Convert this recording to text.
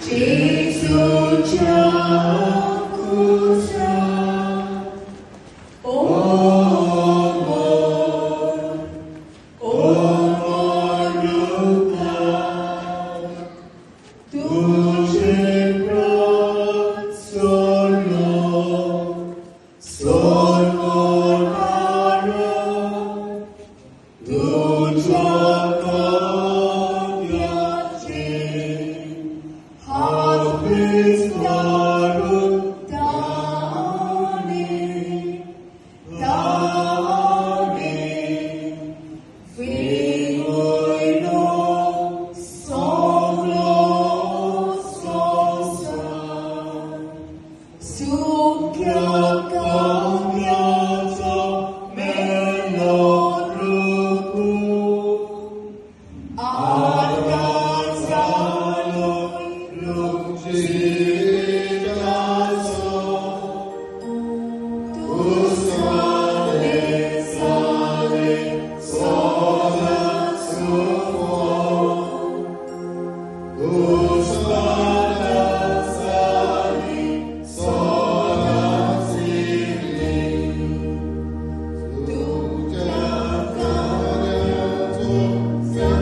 जेजूच्या खुर्सार ओ मोर, ओ मोर रुखार, तुझे प्राण सोडलो, सोड मोर कारण, तुझ्या कांद्याचे हात विस्तारून ताणे, ताणे विंगयलो सगळो संवसार. सुक्या कांद्याचो मेलो रुखू, आतां जालो रूख जिविताचो. तुजवाले जाले सदांच सुफळ,